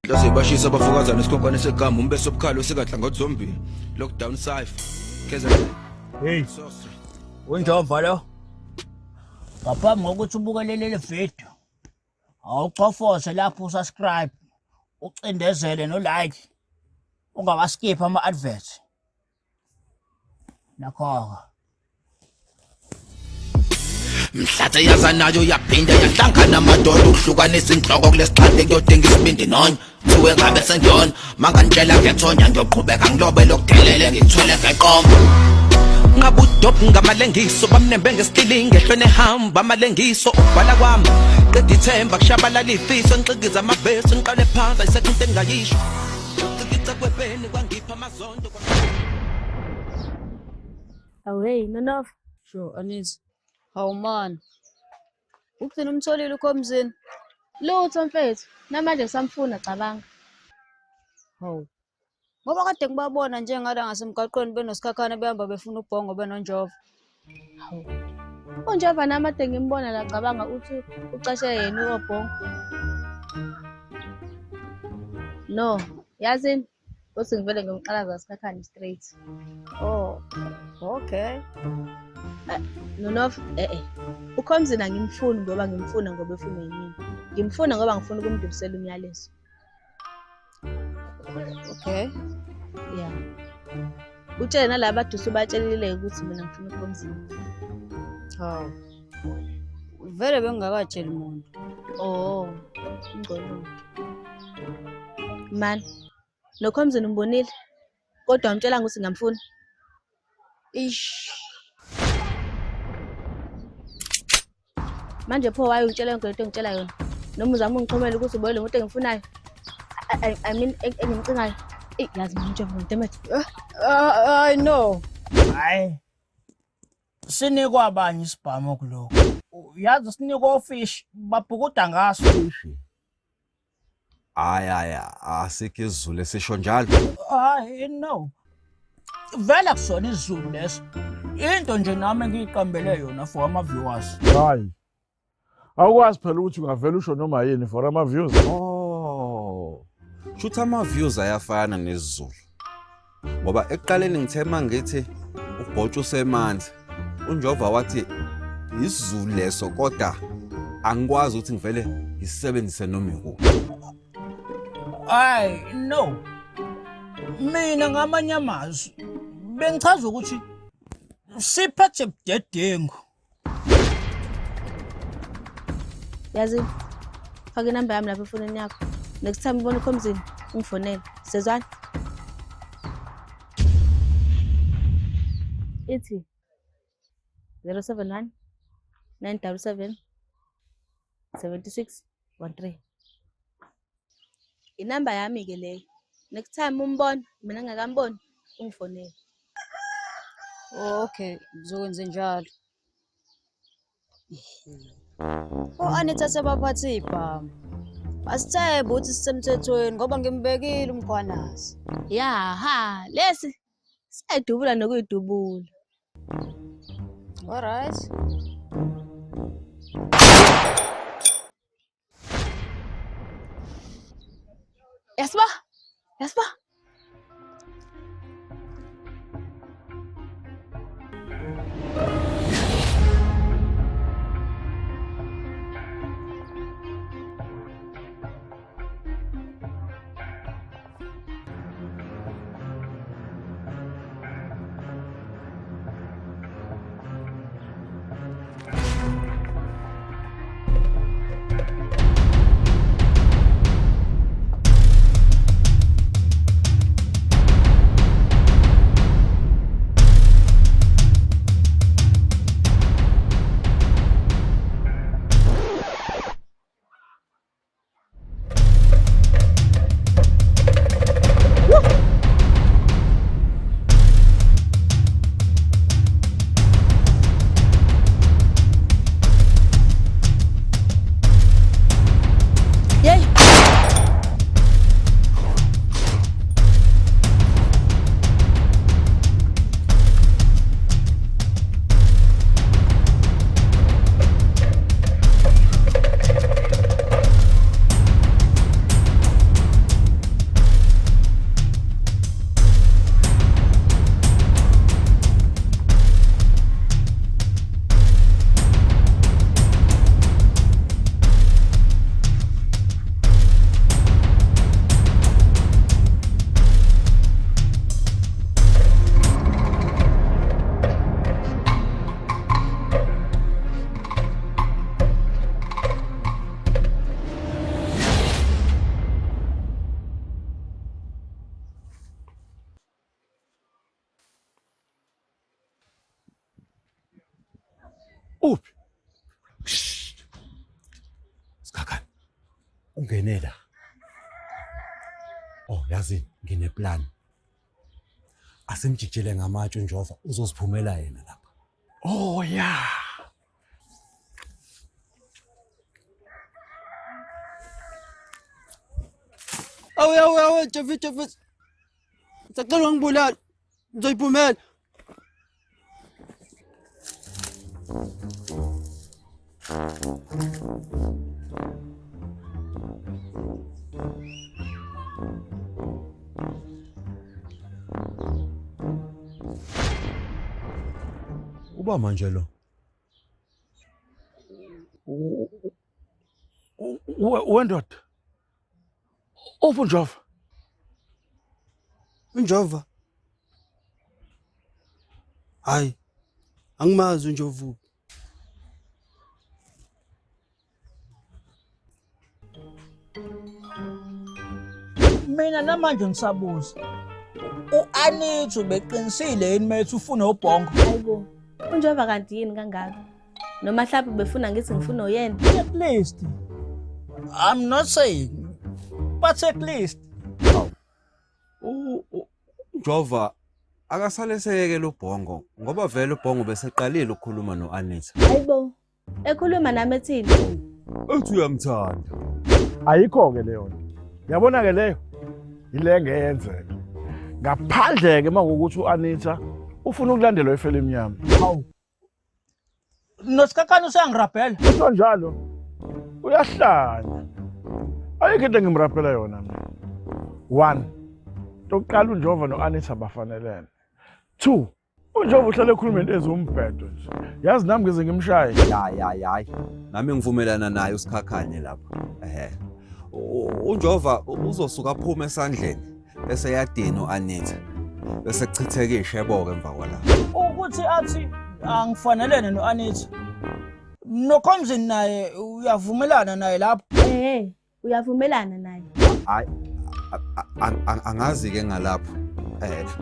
Laze bashisa abafokazana isikhonkwane segama umbeso obukhalo sikadla ngozombili lockdown cypher keza. Hey, unjova lo. Ngaphambi kokuthi ubukelele le video, awuchofoze lapho usubscribe, ucindezele no like, ungawaskip ama adverts. Nakho. Mhlathe yazanayo yaphinda yahlangana amadoda ukuhlukanisa inhloko kulesixhante kuyodinga isibindi nonya kuthiwe ngabe sengiyona mangantshela ngethonya ngiyoqhubeka ngilobe lokudelele ngikuthwele ngeqoma ngabe udobhu ngamalengiso bamnembe ngesikilingi ehlweni ehamba amalengiso ukubhala kwami qeda ithemba kushabalala ifiso ngixikiza amavesi ngiqale phansi ayisekho into engingayisho ucikica kwebeni kwangipha amazondo. Awu hey Nonova. Sure, Anisi. Hawu man. Ugcina umtholile ukhomzini? Lutho mfethu, namanje ngisamfuna cabanga. Hawu. Ngoba kade ngibabona nje ngala ngasemgaqweni benosikhakhane behamba befuna ubhongo benonjova. Hawu. Unjova nami ade ngimbona la cabanga uthi ucashe yena uobhongo. No, yazini uthi ngivele ngimqalaza sikhakhane straight. Oh, okay. Nonova, eh eh. Ukhomzini angimfuni ngoba ngimfuna ngoba efuna yimina. Ngimfuna ngoba ngifuna ukumdlulisela umyalezo. Okay. Yeah. Utshele nalaba adusa ubatshelile ukuthi mina ngifuna ukhomzini. Hawu. Vele bengingakatsheli muntu. Oh, ngcono. Man, nokhomzini umbonile kodwa wamtshela ukuthi ngamfuna. Ish. Manje pho waye ungitshela yonke lento engitshela yona. Noma uzama ungixhumela ukuthi uboyele umuntu engimfunayo. I mean engimcingayo. Eyi yazi mina njengoba dammit. I know. Hayi. Sinikwa abanye isibhamu kulokhu. Yazi sinikwa ofish babhukuda ngaso. Hayi hayi asikho isiZulu esisho njalo. Hayi no. Vele akusona isiZulu leso. Into nje nami engiyiqambele yona for ama viewers. Hayi. Awukwazi phela ukuthi ungavela usho noma yini for ama views. Oh. Shuthi ama views ayafana nesiZulu. Ngoba ekuqaleni ngithe mangithi ubhotsha usemanzi. UNjova wathi isiZulu leso kodwa angikwazi ukuthi ngivele ngisebenzise noma ikuphi. Hayi no. Mina ngamanye amazwi bengichaza ukuthi siphethe budedengu. Yazi faka inamba yami lapha efonini yakho. Next time ubona ukhomzini ungifonele. Sezwana? Ithi 071 977 76 13. Inamba yami ke leyo. Next time umbona mina ngingakamboni ungifonele. Okay, ngizokwenza njalo. O-Anita sebaphathe ibhamu. Asithembe ukuthi sisemthethweni ngoba ngimbekile umkhwanazi. Ya ha, lesi siyayidubula nokuyidubula. All right. Yasiba, yasiba. Uphi? Sikhakhane. Ungene la. Oh, yazi ngineplan. Asimjijele ngamatshe uNjova uzoziphumela yena lapha. Oh yeah. Awu awu awu Jeff Jeff. Sacela ungibulale. Ngizoyiphumela. Uba manje lo. Wendoda. Uphi uNjova? UNjova. Hayi. Angimazi uNjova. Uphi. Mina namanje ngisabuza. U-Anitha ubeqinisile yini methi ufuna ubhongo? Hayibo. UNjova kanti yini kangaka? Noma mhlawumbe ubefuna ngithi ngifuna uyena. At least. I'm not saying, but at least. UNjova akasale seyekela ubhongo ngoba vele ubhongo beseqalile ukukhuluma no-Anita. Hayibo. Ekhuluma nami ethini? Uthi uyamthanda. Ayikho ke leyo nto. Yabona ke leyo? Ile ngeyenzeka. Ngaphandle ke makukuthi uAnita ufuna ukulandelwa efele emnyama. Hawu. Nosikhakhane useyangirabhela. Usho njalo. Uyahlanya. Ayikho into engimrabhela yona mina. One. Tokuqala uNjova noAnita bafanelene. Two. UNjova uhlale ekhuluma into eziwumbhedo nje. Yazi nami ngize ngimshaye. Ya ya ya. Nami ngivumelana naye uSikhakhane lapha. Ehhe. UNjova uzosuka aphume esandleni bese yadina uAnita. Bese kuchitheka ishebo ke emva kwalapho. Ukuthi athi angifanelene no-Anita. NoKhomzini naye uyavumelana naye lapho. Eh, uyavumelana naye. Hayi angazi ke ngalapho.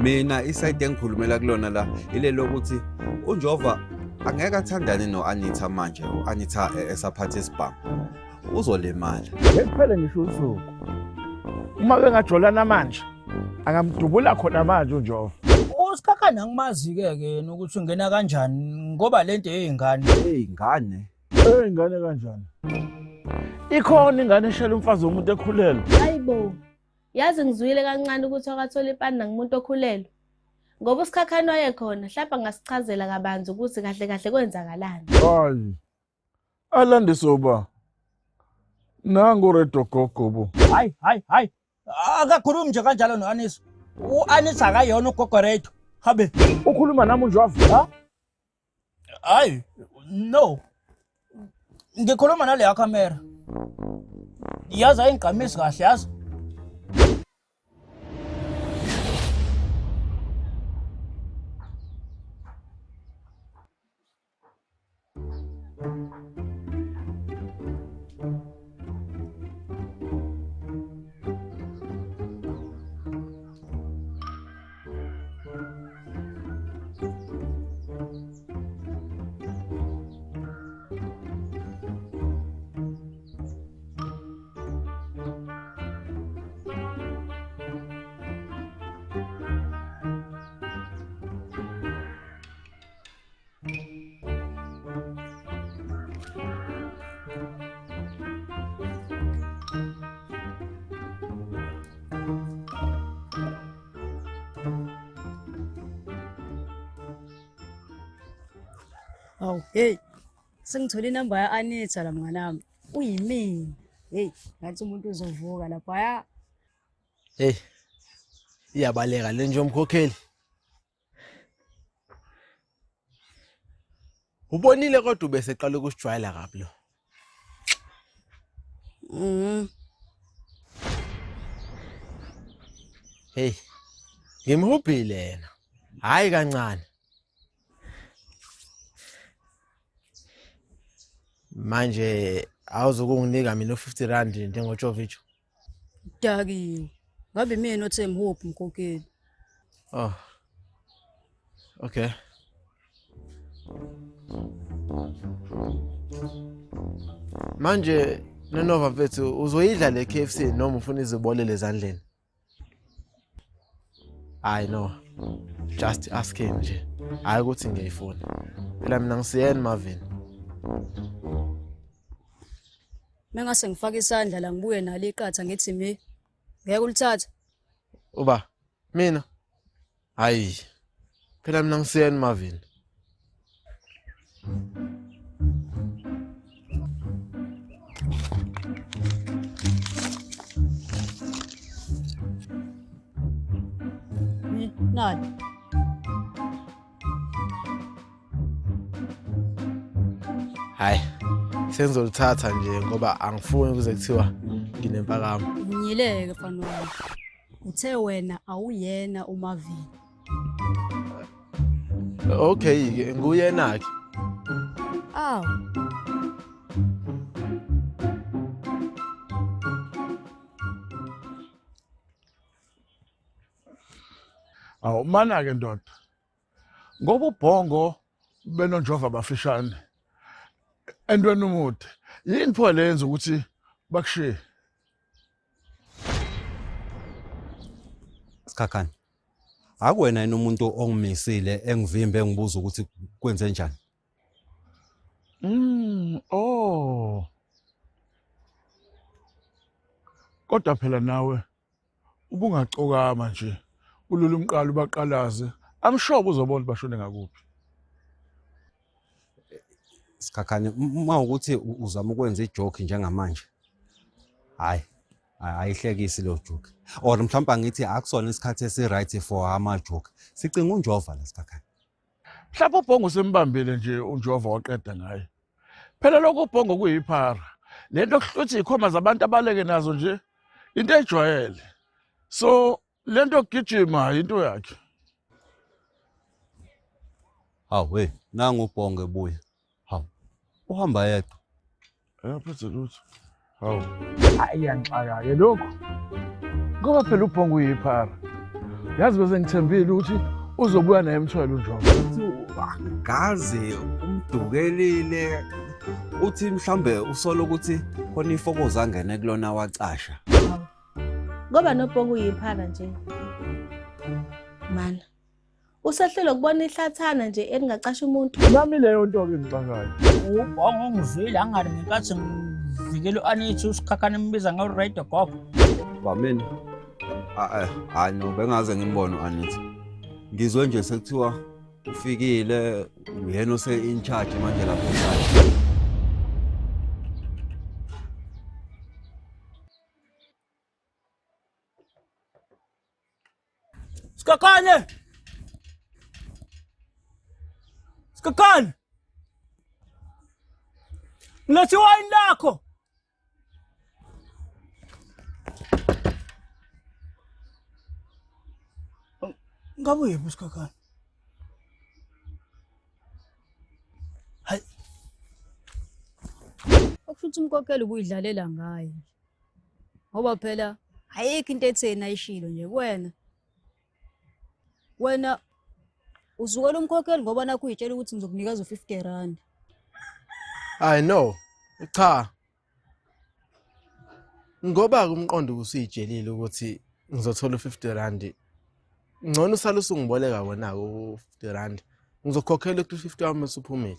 Mina iside engikhulumela kulona la ile lokuthi uNjova angeke athandane noAnita manje, uAnita esaphatha isibhamu. Uzolimala. Ngekuphele ngisho usuku. Uma bengajolana manje angamdubula khona manje uNjova. uSikhakhane angimazi-ke ke yena ukuthi ungena kanjani ngoba lento eyey'ngane. Ey'ngane? Ey'ngane kanjani? Ikhona ingane eshela umfazi womuntu ekhulelwe. Hayibo. Yazi ngizwile kancane ukuthi wakathola ipani ngumuntu okhulelwe. Ngoba uSikhakhane wayekhona, mhlawumbe angasichazela kabanzi ukuthi kahle kahle kwenzakalani. Hayi. Alandise uba. Nangu redo gogo bo. Hayi hayi hayi. Akakhulumi nje kanjalo no-Anisa. U-Anisa akayona ugogo Redo. Habe. Ukhuluma nami uNjova? Ha? Hayi, no. Ngikhuluma naleya camera. Yazi ayingigqamisi kahle yazi. Hawu, hey. Sengithole inamba ya-Anitha la mngani wami. Uyimina. Hey, ngathi umuntu uzovuka laphaya. Hey. Iyabaleka le nje umkhokheli. Ubonile kodwa ubeseqala ukusijwayela kabi lo. Hey. Ngimhubhile yena. Hayi kancane. Manje awuzukunginika mina u50 rand njengoJovic. Dakiwe. Ngabe mina othe mhuphi mkhokheli. Oh. Okay. Manje Nonova mfethu uzoyidla le KFC noma ufuna izibolele ezandleni? Hayi no. Just asking nje. Hayi ukuthi ngiyayifuna. Phela mina ngisiyena Marvin. Mengase ngifake isandla la ngibuye nalo iqatha ngithi mi ngeke ulithathe. Uba mina hayi phela mina ngisiyena Marvin. Nani? Hayi sengizolithatha nje ngoba angifuni kuze kuthiwa nginempakamo. Unyileke mfana wami. Uthe wena awuyena uMavini. Okay ke nguyena ke. Aw. Awu mana ke ndoda. Ngoba ubhongo benonjova bafishane. Entweni umude. Yini pho lenza ukuthi bakushiye? Sikhakhane. Akuwena yini umuntu ongimisile engivimbe engibuza ukuthi kwenze njani? Oh. Kodwa phela nawe ubungacokama nje ulula umqalo ubaqalaze. I'm sure uzobona bashone ngakuphi. Sikhakhane uma ukuthi uzama ukwenza ijoke njengamanje. Hayi, ayihlekisi lo joke. Or mhlawumbe angithi akusona isikhathi esi-right for ama-joke. Sicinga uNjova la Sikhakhane. Mhlawumbe ubhongo sembambile nje uNjova waqeda ngaye. Phela lokho ubhongo kuyiphara. Lento kuhlutha ikhoma zabantu abaleke nazo nje into ejwayele. So lento yokugijima into yakhe. Hawu hey, nangu ubhongo ebuya. Hawu. Uhamba yedwa. Ayaphethe lutho. Hawu. Hayi iyangixaka ke lokho. Ngoba phela ubhongo uyiphara. Yazi bese ngithembile ukuthi uzobuya naye emthwele uNjova. Ngaze umdukelile uthi mhlambe usola ukuthi khona ifokozo angene kulona wacasha. Ngoba nobhongo uyiphara nje. Mana. Usehlelo kubona ihlathana nje elingacasha umuntu. Nami leyo nto ke ngixakayo. Ubhongo ungizwile angani ngenkathi ngivikela u-Anitha uSikhakhane embiza ngo-radio gogo. Ba mina hayi no bengaze ngimbone u-Anitha. Ngizwe nje sekuthiwa ufikile uyena ose in charge manje lapha ekhaya. Sikhakhane! Sikhakhane! Ngilethe iwayini lakho. Ngabe uyephi uSikhakhane? Hayi. Okusho ukuthi umkhokheli ubuyidlalela ngaye. Ngoba phela ayikho into etheni ayishilo nje kuwena. Wena uzukela umkhokheli ngoba nakho uyitshela ukuthi ngizokunikeza u50 rand. I know. Cha. Ngoba umqondo usuyijelile ukuthi ngizothola u50 rand. Ngcono usale usungiboleka wona u50 rand. Ngizokhokhela u50 wami usuphumile.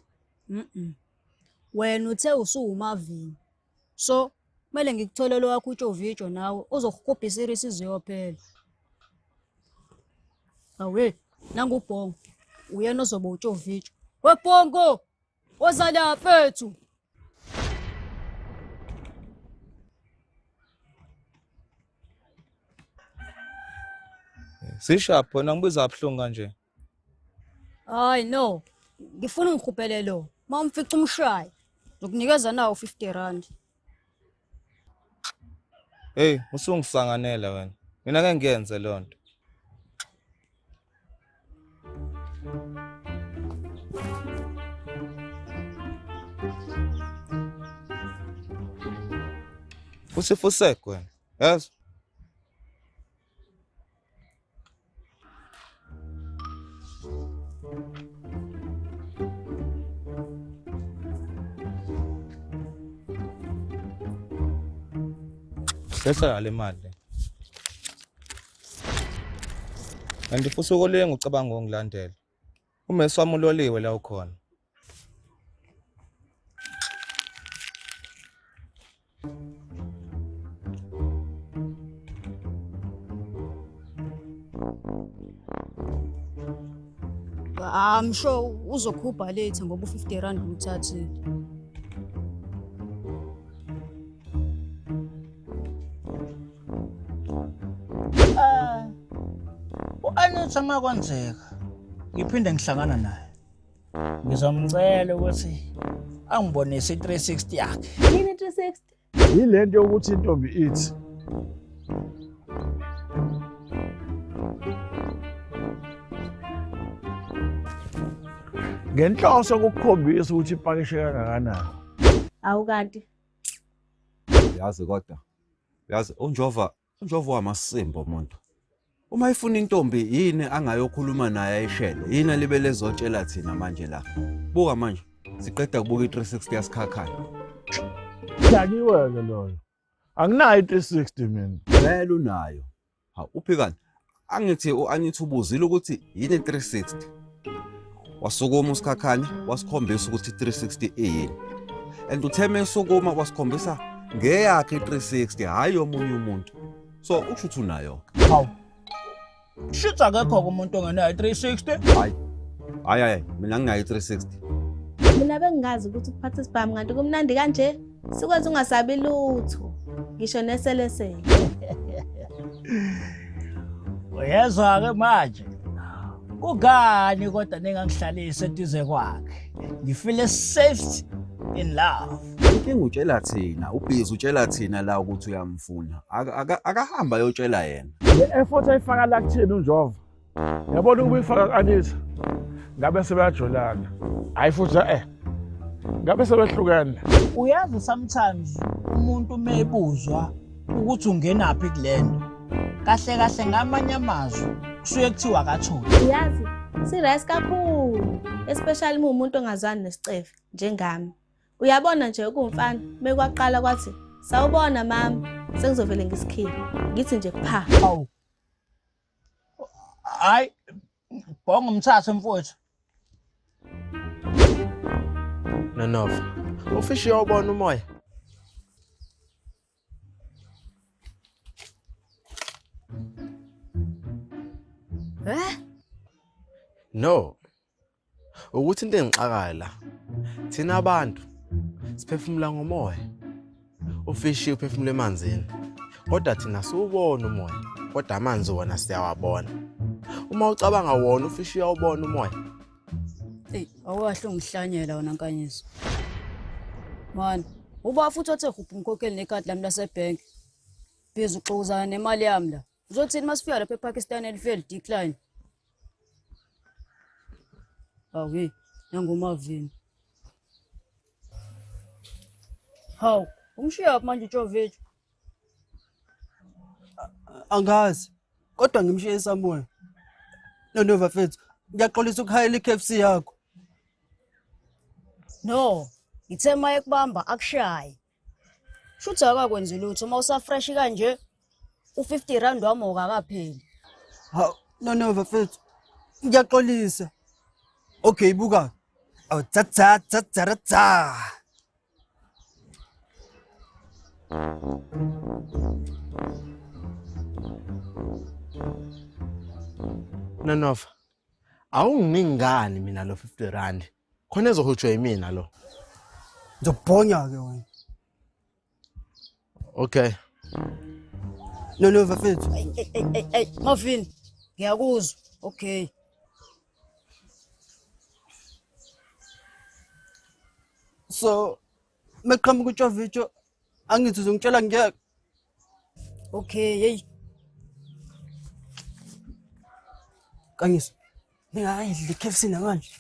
Wena uthe usuwumavini. So kumele ngikuthole lo wakho utshovijo nawe ozokuhubha iseries iziyophela. Awe, nangu ubhongo. Uyena ozoba utshovijo. Webhongo! Woza la mfethu. Sishapho wena ngibiza kabuhlungu kanje. Hayi no. Ngifuna ungihubhele lo. Mawumfica umshayi. Ngizokunikeza nawo 50 rand. Hey, usungisanganela wena. Mina ngeke ngiyenze leyo nto. Usifusek wena. Yes. Bese la le mali le. Kanti futhi ukolinga ucabanga ukungilandela. Umesi wami uloliwe la ukhona. I'm sure uzokhupha later ngoba u-50 rand umthathile. Eh u-Anitha uma kwenzeka ngiphinde ngihlangana naye. Ngizomcela ukuthi angibonise i-360 yakhe. Yini i-360? Yile nto yokuthi intombi ithi ngenhloso yokukukhombisa ukuthi ipakishe kangakanani. Awu kanti. Yazi kodwa. Yazi uNjova, uNjova wamasimba umuntu. Uma efuna intombi yini angayokhuluma naye ayishele? Yini alibele ezotshela thina manje la? Buka manje, siqeda kubuka i-360 yasikhakhane. Dakiwe-ke loyo. Anginayo i-360 mina. Vele unayo. Hawu uphi kanti? Angithi u-Anitha ubuzile ukuthi yini i-360. Wasukuma uSikhakhane wasikhombisa ukuthi i-360 iyini. And uthe mesukuma wasikhombisa ngeyakhe i-360 hhayi yomunye umuntu. So usho ukuthi unayo. Hawu. Shit akekho umuntu ongenayo 360. Hayi. Hayi hayi mina nginayo i-360. Mina bengingazi ukuthi ukuphatha isibhamu kanti kumnandi kanje. Sikwazi ungasabi lutho. Ngisho neselesele. Uyezwa ke manje. Kungani kodwa ningangihlalisi eduze kwakhe? Ngifeel safe in love. Inkinga utshela thina, ubhizi utshela thina la ukuthi uyamfuna. Akahamba ayotshela yena. Le effort ayifaka la kuthina uNjova. Yabona ukuba ifaka ku-Anitha. Ngabe sebeyajolana. Hayi futhi eh. Ngabe sebehlukene. Uyazi sometimes umuntu mebuzwa ukuthi ungenaphi kulento. Kahle kahle ngamanye amazwi kusuke kuthiwa akatholi. Uyazi si-right kakhulu, especially uma umuntu ongazwani nesicefe njengami. Uyabona nje ukuwumfana mekwaqala kwathi sawubona mama sengizovele ngisikhiphe ngithi nje pha. Hawu. Hayi bhonga umthathe mfowethu. Nonova, ufishi uyawubona umoya? Eh? No. Ukuthi into engixakayo la. Thina abantu siphefumula ngomoya. Ufishi uphefumula emanzini. Kodwa thina siwubona umoya, kodwa amanzi wona siyawabona. Uma ucabanga wona ufishi uyawubona umoya. Eyi, awukahle ungihlanyela wena Nkanyiso. Mani, uba futhi othe hubhu ngikhokhele nekhadi lami lasebhenki. Busy uxokozana nemali yami la. Uzothini uma sifika lapha ePakistan elifike li-decline? Hawu hey, nanguMavini. Hawu, umshiyaphi manje uJovic? Angazi kodwa ngimshiye esamoya. Nonova mfethu, ngiyaxolisa ukuhayela i-KFC yakho. No, ngithe uma ekubamba akushaye. Shuthi akakwenzi lutho uma usafresh kanje u-50 rand wami awukakapheli. Hawu, Nonova mfethu, ngiyaxolisa. Okay, buka. Awu tsa tsa tsa tsa tsa. Nonova, awunginiki ngani mina lo 50 rand? Khona ezohutshwa yimina lo. Ngizokubhonya ke wena. Okay. Nonova mfethu. Ey ey ey ey Marvin, ngiyakuzwa. Okay. So meqhamuka uTshovicho angithi uzongitshela ngiyeke. Okay, hey. Kanyiso. Ningayidli KFC namanje.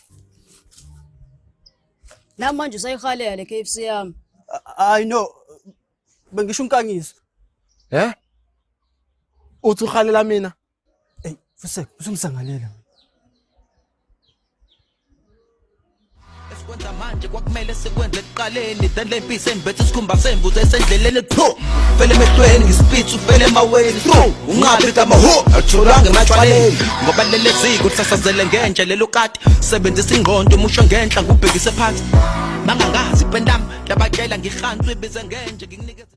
Namanje usayihalela le KFC yami. I know. Bengisho unkanyiso. Eh? Uthi uhalela mina? Ey, fusek, usungisangalela. Esikwenza manje kwakumele sikwenze ekuqaleni, then le mpisi embethe isikhumba sembuzi esendleleni phu fele emehlweni ngisipitsi ufele emaweni through ungabi igama hu alitholwanga ematshwaleni ngoba lele ziko lisasazele ngentshe lelo kati. Sebenzisa ingqondo umusho ngenhla ngubhekise phansi, bangangazi ipendami labatshela ngihansi ibize ngentshe ngikunikeze.